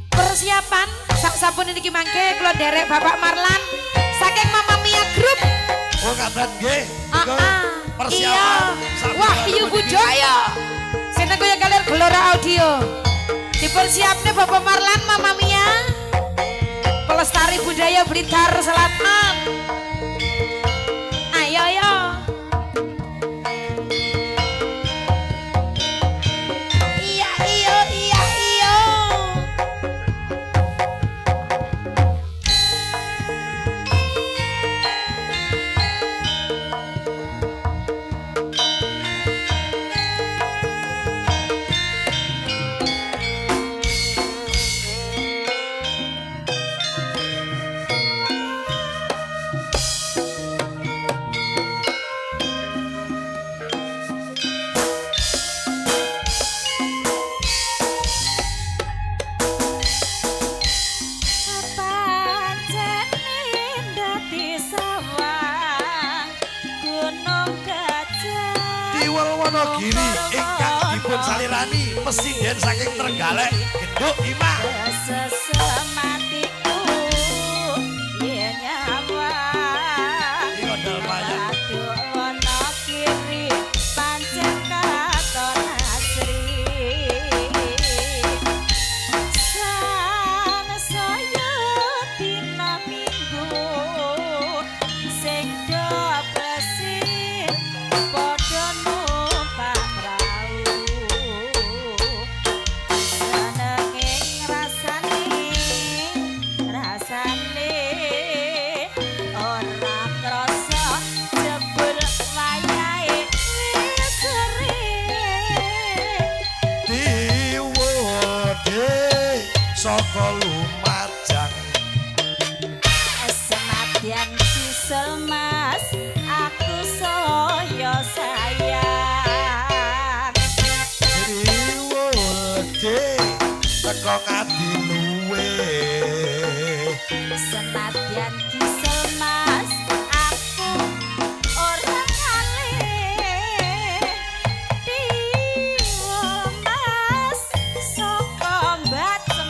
Persiapan sak sampun niki mangke kula nderek Bapak Marlan saking Mama Mia Group. Oh ngaten nggih. Persiapan. Iya. Wahyu Bujoyo. Sinten kaya kalian Gelora Audio. Dipersiapne Bapak Marlan Mama Mia. Pelestari budaya Blitar Selatan. Ayo ayo. Iya iya iya iya. Wonogiri ingkang dipun salirani pesinden saking Trenggalek Genduk Imah. Sesematiku yen nyawa Wonogiri pancen katon asri san saya dina minggu sing do plesir padha numpak prau senenge ngrasani rasane ora krasa jebul wayahe wis sore Diwode saka Lumajang senadyan kisel mas aku saya sayang. Diwode teko Ngadiluwe Senadyan kisel mas aku ora ngalih. Diwul mas saka Mbacem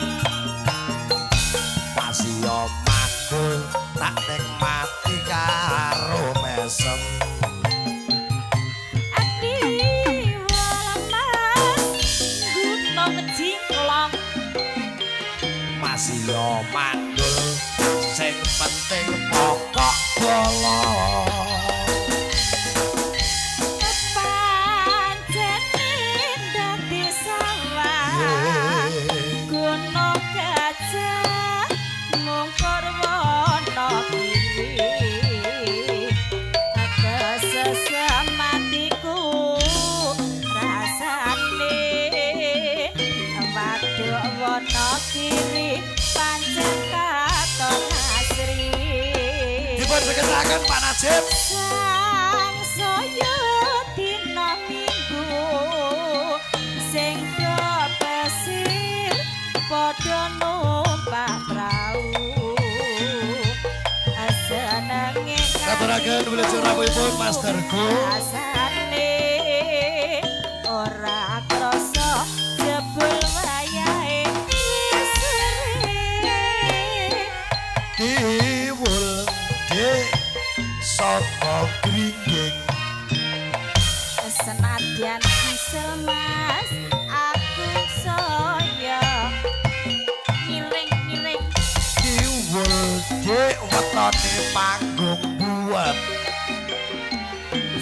Masih mandul tak nikmati karo mesem. Diwul mas gunung jingklong Masih mandul sing penting pokok bolong. Pancene dadi sawah gunung gajah mungkur Wonogiri kesesematiku rasane waduk Wonogiri pancen katon asri. Dipun sekesaken Pak Najib. Sang saya dina minggu sing do pesir padha numpak prau senenge Katuraken wilujeng rawuhipun Mas Dargo. Rasane ora krasa jebul wayahe wis sore. Diwul de saka Gringging Senadyan kisel mas aku saya ngiring-ngiring. Diwul de wetone panggung buat.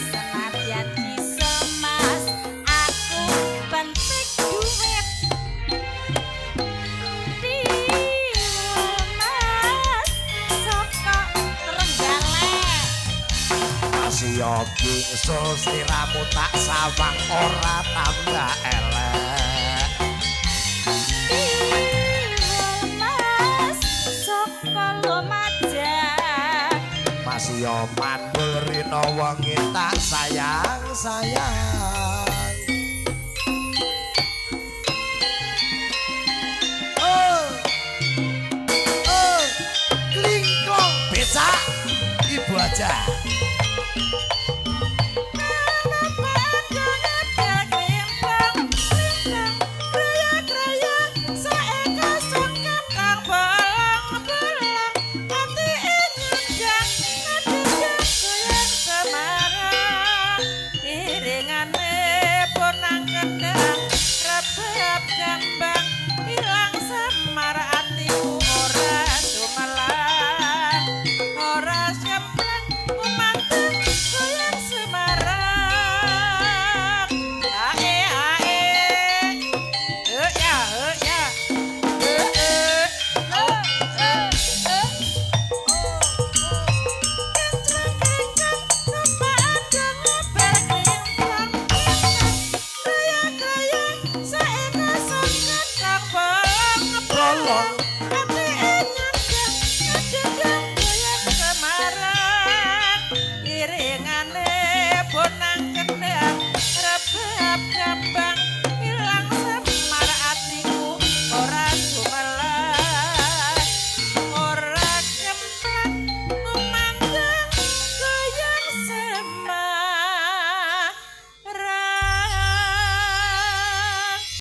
Senadyan kisel mas aku penting duit. Diwul mas saka Trenggalek Masih gingsul sliramu tak sawang ora tambah elek. Diwul mas saka Lumajang Masih mandul rino wengi tak sayang sayang. Oh, oh, klingklong becak ibu aja. Kraya-kraya. kula.